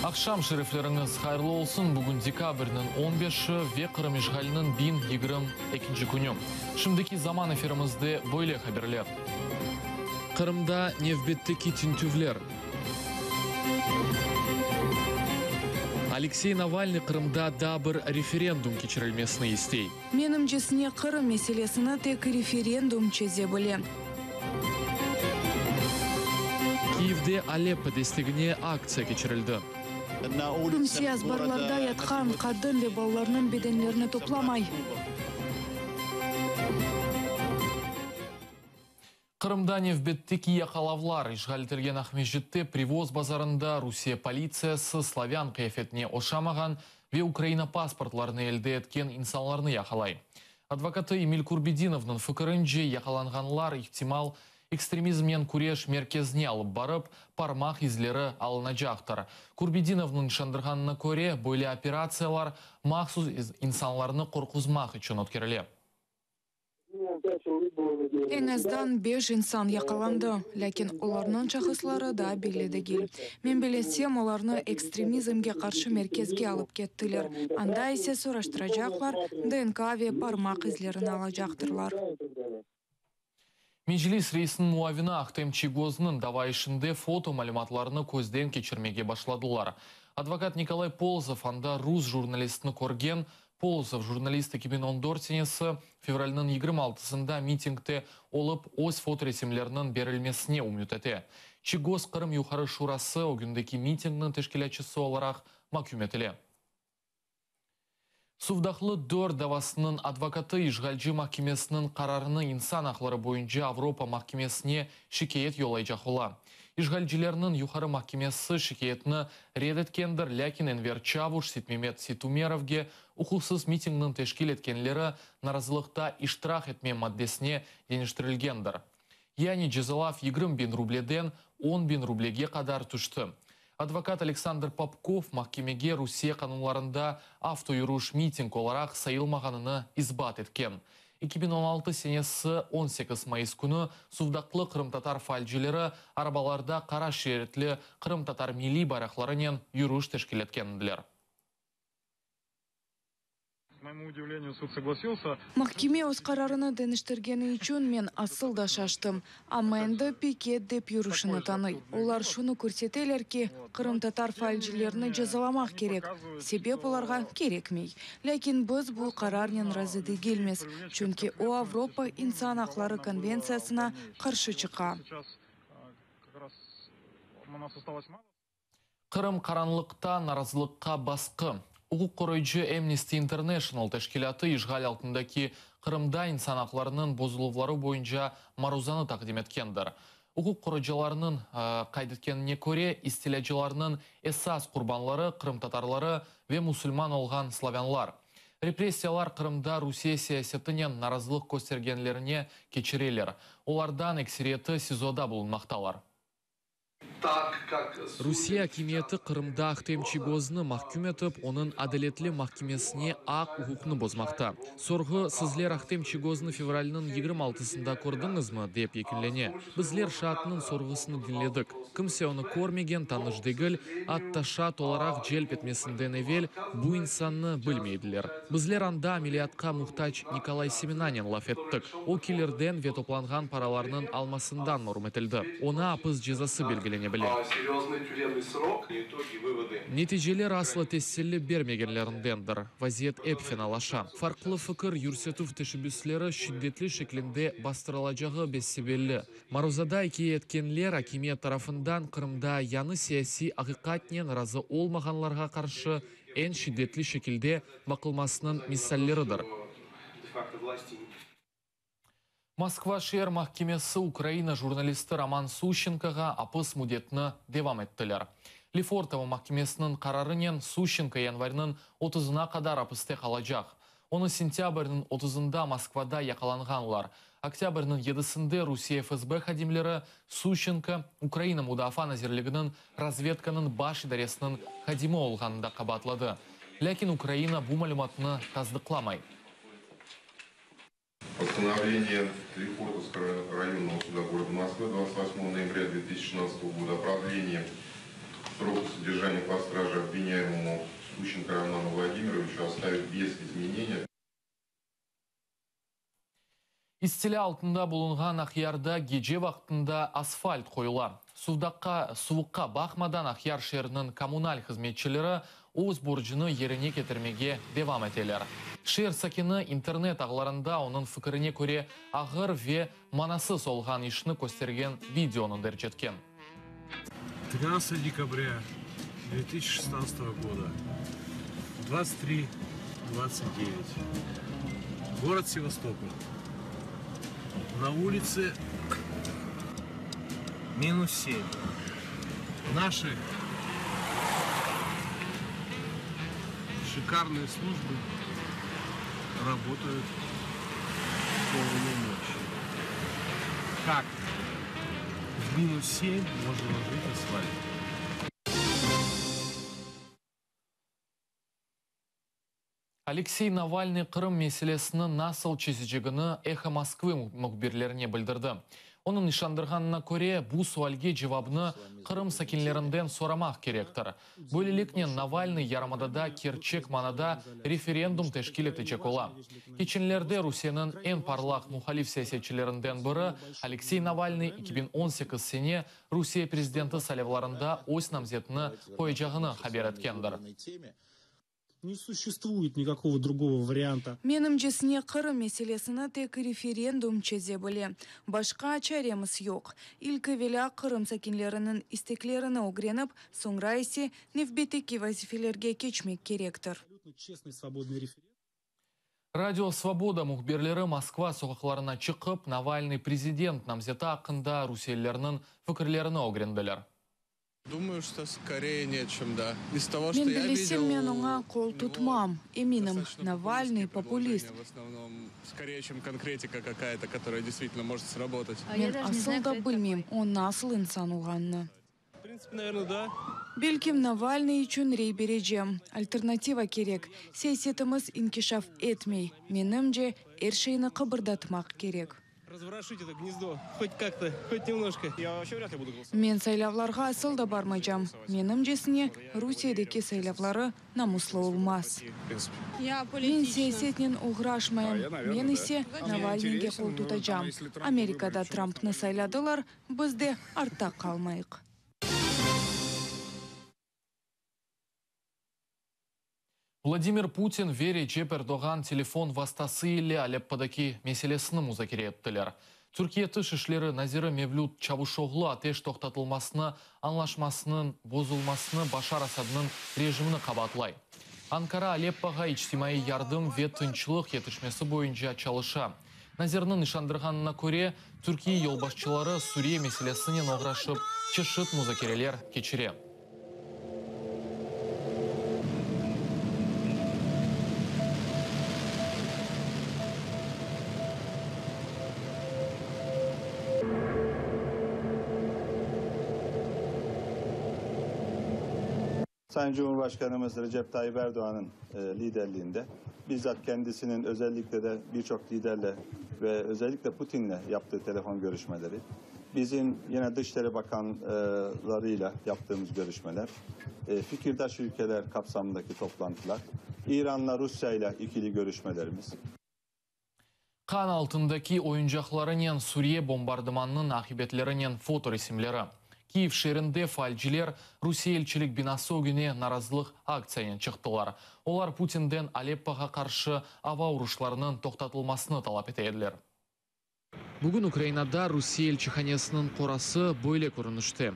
Aqşam şerifleriñiz hayırlı olsun! Bugün dekabrniñ on beşi ve Qırım işğaliniñ 1022-nci künü. Şimdiki zaman efirimizde böyle haberler. Qırımda nevbetteki tintüvler. Aleksey Navalnıy Qırımda daa bir referendum keçirilmesini istey. Menimcesine, Qırım meselesini tek referendum çeze bile. Kyivde Aleppo destegine aktsiya keçirildi. Kimse azbarlarda yatqan qadın ve balalarnıñ bedenlerini toplamay. Qırımda nevbetteki yaqalavlar, işğal etilgen Aqmescitte Privoz bazarında Rusiye politsiyası slavân qıyafetine oşamağan ve Ukraina pasportlarını elde etken insanlarnı yaqalay. Advokatı Emil Kurbedinovnıñ fikirince, yaqalanğanlar, ihtimal, ekstremizmnen küreş merkezine alıp barıp, parmaq izleri alınacaqtır. Kurbedinovnıñ işandırğanına köre, böyle operatsiyalar mahsus insanlarnı qorquzmaq içün ötkerile. Eñ azdan beş insan yaqalandı, lâkin olarnıñ şahısları daa belli degil. Men bilesem, olarnı ekstremizmge qarşı merkezge alıp kettiler, anda ise soraştıracaqlar, DNK ve parmaq izlerini alacaqtırlar. Meclis reisiniñ muavini Ahtem Çiygoznıñ dava işinde foto malümatlarını közden keçirmege başladılar. Advokat Nikolay Polozov anda rus jurnalistini körgen, Polozov, jurnalist 2014 senesi fevralniñ 26-sında mitingde olıp, öz fotoresimleriniñ berilmesine ümüt ete. Çiygoz Qırım Yuqarı Şurası ögündeki mitingniñ teşkilâtçısı olaraq maküm etile. Suvdaqlı dört davasınıñ advokatı işğalci mahkemesiniñ qararını İnsan aqları boyunca Avropa mahkemesine şikâyet yollaycaq ola. İşğalcilerniñ Yuqarı mahkemesi şikâyetni red etkendir, lâkin Enver Çavuş, Seytmemet Seytumerovge uquqsız mitingniñ teşkil etkenleri narazılıqta iştirak etme maddesine deñiştirilgendir. Yani cezalav 20 biñ rubleden 10 biñ rublege qadar tüşti. Advokat Aleksandr Popkov mahkemege Rusiye qanunlarında avtoyürüş miting olaraq sayılmağanını isbat etken. 2016 senesi 18 mayıs künü Suvdaqlı qırımtatar faalcileri arabalarda qara şeritli qırımtatar milliy bayraqlarınen yürüş teşkil etkendiler. Mahkeme öz qararını deñiştirgeni içün men asıl da şaştım. Amma endi piket dep yürüşini tanıy. Olar şunı körseteler ki, qırımtatar faalcilerini cezalamaq kerek, sebep olarğa kerekmey. Lâkin biz bu qararnen razı degilmiz, çünki o Avropa insan aqları konventsiyasına qarşı çıqa. Qırım qaranlıqta narazılıqqa basqı. Uquq qoruyıcı Amnesty International teşkilâtı işğal altındaki Qırımda insan aqlarınıñ bozuluvları boyunca maruzanı taqdim etkendir. Uquq qoruyıcılarnıñ qayd etkenine köre, istilâcılarnıñ esas qurbanları qırımtatarları ve musulman olğan slavânlar. Repressiyalar Qırımda Rusiye siyasetinen narazılıq köstergenlerine keçireler. Olardan ekseriyeti SİZOda bulunmaqtalar. Rusiye akimiyeti Qırımda Ahtem Çiygoznı mahküm etip, onıñ adaletli mahkemesine aq-uquqnı bozmaqta. Sorğu, sizler Ahtem Çiygoznı fevralniñ 26-sında kördiñizmi, dep yekünlene. Bizler şaatnıñ sorğusını diñledik. Kimse onı körmegen, tanış degil, atta şaat olaraq celp etmesinden evel bu insannı bilmey ediler. Bizler anda ameliyatqa muhtac Nikolay Semenanen laf ettik. O, kelirden ve toplanğan paralarnıñ almasından marum etildi. Oña apis cezası belgilene bile. Neticeler asla teselli bermegenlerindendir. Vaziyet ep fenalaşa. Farqlı fikir yürsetüv teşebbüsleri şiddetli şeklinde bastırılacağı bese-belli. Maruzada ikâye etkenler akimiyet tarafından Qırımda yañı siyasiy aqiqatnen razı olmağanlarğa qarşı eñ şiddetli şekilde baqılmasınıñ misalleridir. Moskva şeer mahkemesi Ukraina jurnalisti Roman Suşçenkoğa apis müddetini devam ettiler. Lefortovo mahkemesiniñ qararınen Suşçenko yanvarniñ 30-ına qadar apiste qalacaq. Onı sentâbrniñ 30-ında Moskvada yaqalanğanlar. Oktâbrniñ 7-sinde Rusiye FSB hadimleri Suşçenko Ukraina Mudafaa nazirliginiñ razvedkanıñ baş idaresiniñ hadimi olğanında qabaatladı. Lâkin Ukraina bu malümatnı tasdıqlamay. Постановление Лефортовского районного суда города Москвы 28 ноября 2016 года о продлении срока. Содержания под стражей обвиняемому Сущенко Роману Владимировичу оставить без изменения. İstilâ altında bulunğan Aqyarda gece vaqtında asfalt qoyula. Suvdaqqa, suvuqqa baqmadan Aqyar şeeriniñ kommunal hızmetçileri öz borcunı yerine ketirmege devam eteler. Şeer sakini internet ağlarında onıñ fikirine köre ağır ve manasız olğan işni köstergen videonı derc etken. 13 dekabrя 2016 года, 23:29. Город Севастополь. На улице минус 7. Наши шикарные службы работают полную ночь. Как в минус 7 можно ложить асфальт? Aleksey Navalnıy Qırım meselesini nasıl çezecegini Eho Moskvı mühbirlerine bildirdi. Onıñ işandırğanına köre, bu sualge cevabnı Qırım sakinlerinden soramaq kerektir. Böyleliknen, Navalnıy yarımadada kerçek manada referendum teşkil etecek ola. Keçenlerde Rusiyeniñ eñ parlaq muhalif siyasetçilerinden biri Aleksey Navalnıy 2018 sene Rusiye prezidenti saylavlarında öz namzetini qoyacağını haber etkendir. Ne suşçestvuet nikakogo drugogo varianta. Menimcesine, Qırım meselesini tek referendum çeze bile. Başqa çaremiz yoq. İlk evelâ Qırım sakinleriniñ isteklerini ögrenip, soñra ise nevbetteki vazifelerge keçmek kerektir. Radio Svoboda mühbirleri Moskva soqaqlarına çıqıp, Navalnıy prezident namzeti aqqında rusiyelilerniñ fikirlerini ögrendiler. Men bellesem, men oña qol tutmam. Eminim, Navalnıy, populist. Men asıl da bilmeyim, o nasıl insan olğanını. Belkim, Navalnıy içün rey berecem. Alternativa kerek. Siyasetimiz inkişaf etmey. Menimce, er şeyni qıbırdatmaq kerek. Men saylavlarğa asıl da barmaycam. Menimcesine, Rusiyedeki saylavları namuslı olmaz. Men siyasetnen oğraşmayım, men ise Navalnıyge qol tutacam. Amerikada Trumpnı sayladılar, biz de artta qalmayıq. Vladimir Putin ve Recep Erdoğan telefon vastası ile Aleppodaki meselesini muzakere ettiler. Türkiye Tış işleri naziri Mevlüt Çavuşoğlu ateş toqtatılmasını añlaşmasınıñ bozulmasını Başar Asadnıñ rejimini qabaatlay. Ankara Aleppoğa içtimaiy yardım ve tınçlıq yetişmesi boyunca çalışa. Nazirniñ işandırğanına köre, Türkiye yolbaşçıları Suriye meselesinen oğraşıp, çeşit muzakereler keçire. Sayın Cumhurbaşkanımız Recep Tayyip Erdoğan'ın e, liderliğinde bizzat kendisinin özellikle de birçok liderle ve özellikle Putin'le yaptığı telefon görüşmeleri, bizim yine Dışişleri Bakanlarıyla yaptığımız görüşmeler, e, fikirdaş ülkeler kapsamındaki toplantılar, İran'la Rusya'yla ikili görüşmelerimiz. Qan altındaki oyuncaqlarınen Suriye bombardımanınıñ aqibetlerinen fotoresimleri. Kiyev şeerinde faalciler Rusiye elçilik binası ögüne narazılıq aktsiyanen çıqtılar. Olar Putinden Aleppoğa qarşı ava uruşlarınıñ toqtatılmasını talap ete ediler. Bugün Ukrainada Rusiye elçihanesiniñ qorası böyle körünişte.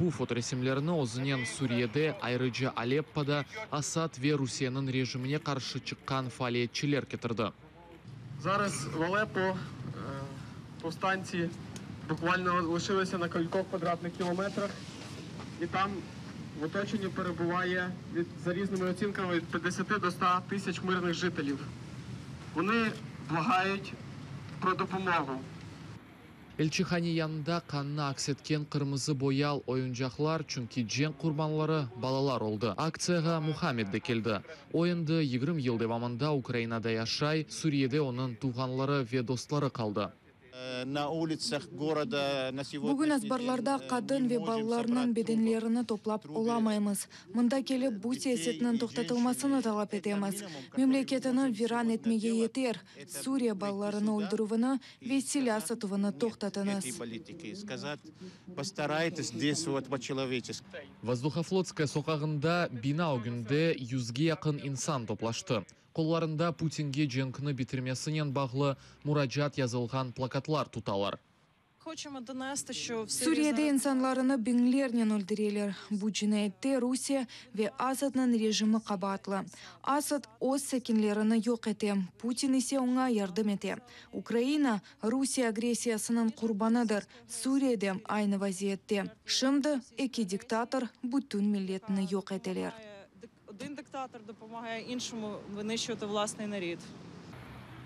Bu fotoresimlerni özünen Suriyede, ayrıca Aleppoda Asad ve Rusiyeniñ rejimine qarşı çıqqan faaliyetçiler ketirdi. Zaraz v Aleppo povstantsi bukvalno lışılısâ na kilkoh kvadratnıh kilometrah i tam v otoçennyi perebuvaye vid za riznımi otsinkamı vid pâtdesâti do sta tısâç mırnıh jıteliv. Vonı blagayut pro dopomogu. Elçihane yanında qannı aks etken qırmızı boyal oyuncaqlar, çünki cenk qurbanları balalar oldı. Aktsiyağa Muhammed de keldi. O endi 20 yıl devamında Ukrainada yaşay, Suriyede onıñ tuvğanları ve dostları qaldı. Bugün azbarlarda qadın ve balalarnıñ bedenlerini toplap olamaymız. Mında kelip bu siyasetniñ toqtatılmasını talap etemiz. Memleketini viran etmege yeter, Suriye balalarını öldürüvini ve silâ satuvını toqtatıñız. Vozduhoflotskaya soqağında bina ögünde yüzge yaqın insan toplaştı. Qollarında Putinge cenkni bitirmesinen bağlı muracaat yazılğan plakatlar tutalar. Suriyede insanlarını biñlernen öldüreler. Bu cinayette Rusiye ve Asadnıñ rejimi qabaatlı. Asad öz sakinlerini yoq ete, Putin ise oña yardım ete. Ukraina, Rusiye agressiyasınıñ qurbanıdır, Suriye de aynı vaziyette. Şimdi eki diktator bütün milletni yoq eteler.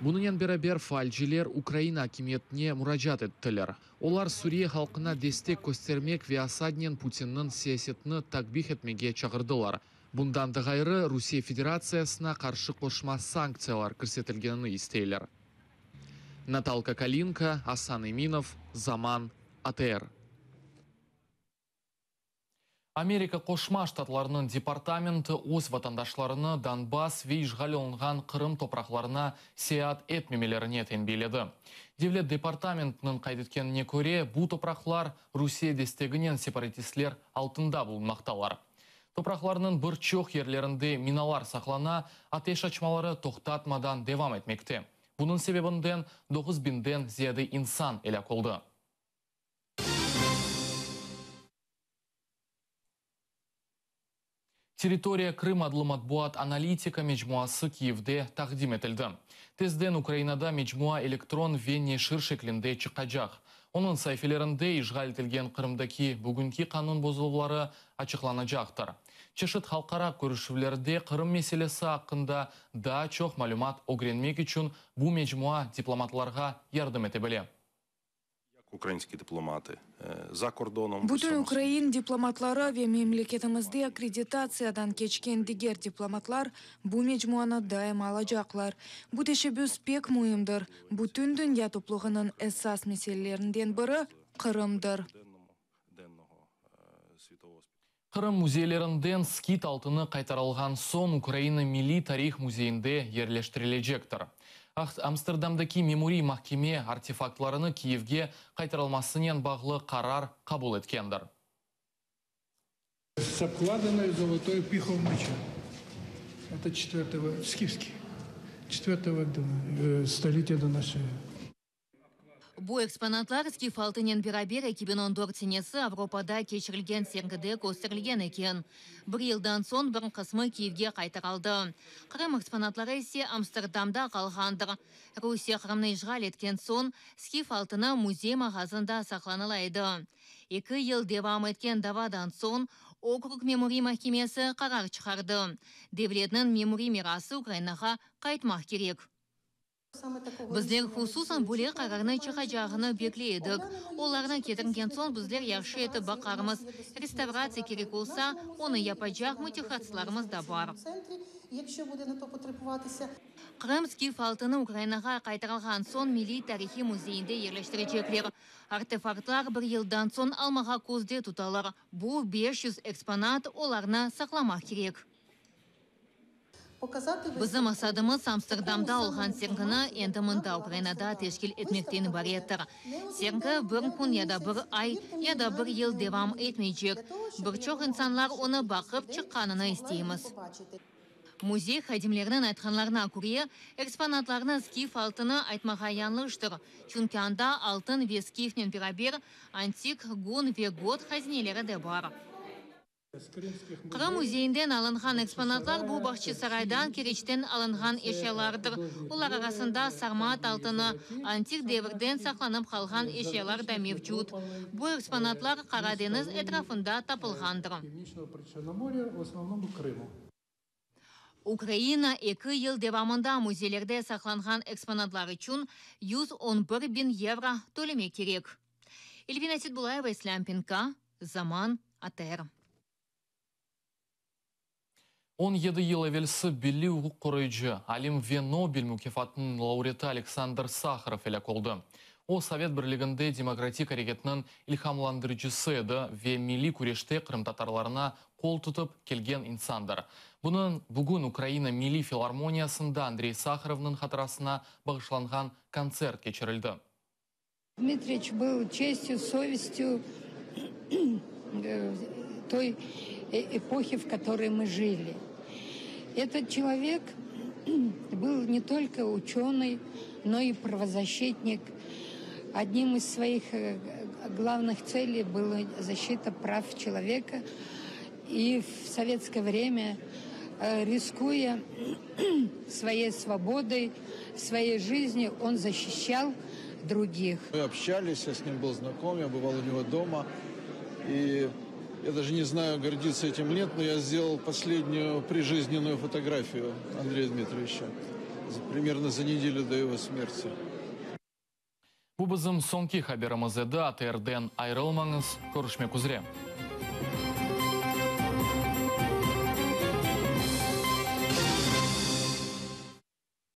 Bunınen beraber faalciler Ukraina akimiyetine muracaat ettiler. Olar Suriye halqına destek köstermek ve Asadnen Putinniñ siyasetini takbih etmege çağırdılar. Bundan da ğayrı, Rusiye Federatsiyasına qarşı qoşma sanktsiyalar kirsetilgenini isteyler. Natalka Kalinka, Asan Eminov, Zaman, ATR. Amerika Qoşma Ştatlarınıñ departamenti öz vatandaşlarını Donbass ve işğal olunğan Qırım topraqlarına seyaat etmemelerine tenbiyledi. Devlet departamentiniñ qayd etkenine köre, bu topraqlar Rusiye desteginen separatistler altında bulunmaqtalar. Topraqlarnıñ bir çoq yerlerinde minalar saqlana, ateş açmaları toqtatmadan devam etmekte. Bunıñ sebebinden doquz binden ziyade insan elâk oldı. Territoriya Krım adlı matbuat-analitika mecmuası Kiyevde taqdim etildi. Tezden Ukrainada mecmua elektron ve neşir şeklinde çıqacaq. Onıñ saifelerinde işğal etilgen Qırımdaki bugünki qanun bozuluvları açıqlanacaqtır. Çeşit halqara körüşüvlerde Qırım meselesi aqqında daa çoq malümat ögrenmek içün bu mecmua diplomatlarğa yardım ete bile. Bütün ukrain diplomatları ve memleketimizde akkreditatsiyadan keçken diger diplomatlar bu mecmuanı daima alacaqlar. Bu teşebbüs pek müimdir. Bütün dünya toplulığınıñ esas meselelerinden biri Qırımdır. Qırım müzeylerinden skit altını qaytarılğan soñ Ukraina Milliy tarih müzeyinde yerleştirilecektir. Amsterdamdaki memuriy mahkeme artefaktlarını Kiyevge qaytarılmasınen bağlı qarar qabul etkendir. С обкладанной золотой пихов меча. Это четвертого, скифский, четвертого столетия до нашей эры. Bu eksponatlar skif altınen beraber 2014 senesi Avropada keçirilgen sergide kösterilgen eken. Bir yıldan soñ bir qısmı Kiyevge qaytarıldı. Qırım eksponatları ise Amsterdamda qalğandır. Rusiye Qırımnı işğal etken soñ, skif altını müzey mağazında saqlanıla edi. Eki yıl devam etken davadan soñ, okrug memuriy mahkemesi qarar çıqardı, devletniñ memuriy mirası Ukrainağa qaytmaq kerek. Bizler hususan böyle qararnı çıqacağını bekley edik. Olarnı ketirgen soñ bizler yahşı etip baqarmız. Restavratsiya kerek olsa, onı yapacaq mütehassıslarımız da bar. Qırım skif altını Ukrainağa qaytarılğan soñ Milliy tarihiy müzeyinde yerleştirecekler. Artefaktlar bir yıldan soñ almağa közde tutalar. Bu 500 eksponat, olarnı saqlamaq kerek. Bizim maqsadımız, Amsterdamda olğan sergini endi mında, Ukrainada teşkil etmekten ibarettir. Sergi bir kün ya da bir ay, ya da bir yıl devam etmeycek. Bir çoq insanlar onı baqıp çıqqanını isteymiz. Müzey hadimleriniñ aytqanlarına köre, eksponatlarnı skif altını aytmağa yañlıştır, çünki anda altın ve skifnen beraber antik gun ve got hazineleri de bar. Qırım müzeyinden alınğan eksponatlar bu Bağçasaraydan, Keriçten alınğan eşyalardır. Olar arasında sarmat altını, antik devirden saqlanıp qalğan eşyalar da mevcut. Bu eksponatlar Qara deñiz etrafında tapılğandır. Ukraina eki yıl devamında müzeylerde saqlanğan eksponatlar içün 111 biñ yevro tölemek kerek. Elvina Seitbulayeva, İslâm Pinka, Zaman, ATR. 17 yıl evelsi belli uquq qoruyıcı, alim ve Nobel mukâfatınıñ laureatı Aleksandr Saharov elâk oldı. O, Sovet Birliginde demokratik areketniñ ilhamlandırıcısı edi ve milliy küreşte qırımtatarlarına qol tutıp kelgen insandır. Bunıñ bugün Ukraina Milliy filarmoniyasında Andrey Saharovnıñ hatırasına bağışlanğan kontsert keçirildi. Dmitrич был честью, совестью той эпохи, в которой мы жили. Этот человек был не только ученый, но и правозащитник. Одним из своих главных целей была защита прав человека. И в советское время, рискуя своей свободой, своей жизнью, он защищал других. Мы общались, я с ним был знаком, я бывал у него дома. И я даже не знаю, гордиться этим или нет, но я сделал последнюю прижизненную фотографию Андрея Дмитриевича примерно за неделю до его смерти. Bu bizim soñki haberimiz edi. ATRden ayırılmañız. Körüşmek üzre.